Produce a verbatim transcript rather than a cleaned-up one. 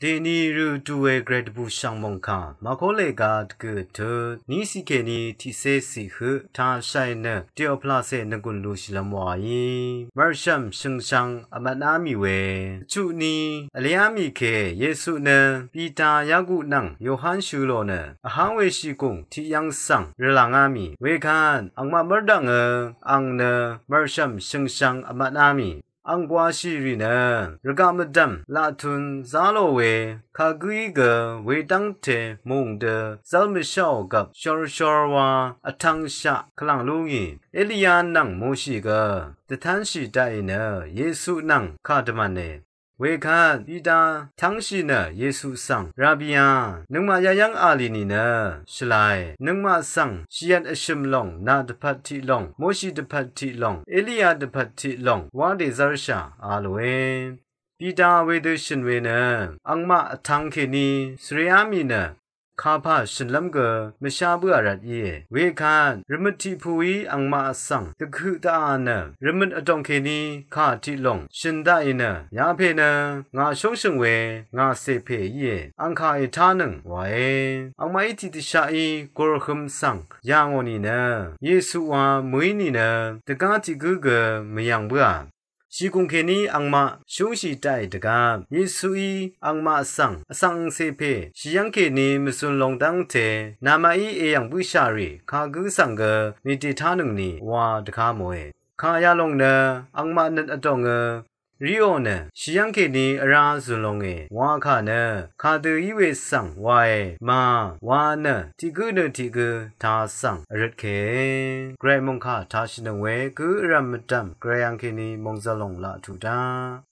Dèní rø du we gvray dvbù shv̀ng mòngkà màkó lèga dvgø̀ tut ní ciq kèní tiqcé ciq høq tashai nø Teoplase nønggùn lushìlv́m wàí mv̀rshv̀m shø̀ngshvng vmvtá mì we vchuq ní vléá mì ke Yesu nø Pita, Yaku nvng Yohan shø̄ lò nø vháng we shìgùng tiq yv́ng svng rvlàngá mì wekvt angmaq mv́rdv̀ngø ang nø mv̀rshv̀m shø̀ngshvng vmvtá mì ang gwāshì rì nø rvgaq mvdv̀m laqtun zá lò we kagǿí gø wedv́ngte mùng dø zv́l mvsháò gvp shorshor wa vtv̄ngshaq kvlàng lú ngì Eliya nvng Moshi gø dvtánshì daqì nø Yesu nvng kà dvmv̀ne. Wekvt Pita tv́ngshì nø Yesu svng, Rabia, nøngmaq yayv́ng a lì nìnø shvlae. Nøngmaq svng shvyvt vshø̀m lòng, nà dvpvt tiq lòng, Moshi dvpvt tiq lòng, Eliya dvpvt tiq lòng wá dèzv́rshà, a lòe. Pita wedø shø̀n we nø angmaq vtv̄ng kèní svreá mì nø kapà shø̀nlv́m gø mvshá bǿà rvt íe. Wekvt rvmøt tiqpūí angmaq svng dvhøq daqà nø rvmøt vdòng kèní kà tiq lòng shø̀n daqì nø yapè nø ngà shóngshø̀ng we ngà cèpè íe. Ang kà ètánøng wae. Angmaqí tiqdvshaqí gurhøm svng yà ngò nìnø Yesu wa mø̀í nìnø dvgá tiq gǿ gø mvyv̀ng bǿà. Shìgùng kèní angmaq shúngshì daqì dvgvp Yesuí angmaq svng vsvng angcè pè shì yv́ng kèní mvzun long dv́ngte namaqí èyv̀ng bǿshà rì kagǿ svng gø nìdètánøngni wa dvgá mòe. Kà yalòng nø angmaq nøt vdòngø ríò nø shì yv́ng kèní vrá zùn longe wa kà nø kadø í we svng wae ma wa nø tiq gǿ nø tiq gǿ ta svng vrøtke. Gvray mòngkà tashìnøng we gǿ vrv̀m mvdv̀m gvray ang kèní mòngzv̀l lòng laq tuq dá.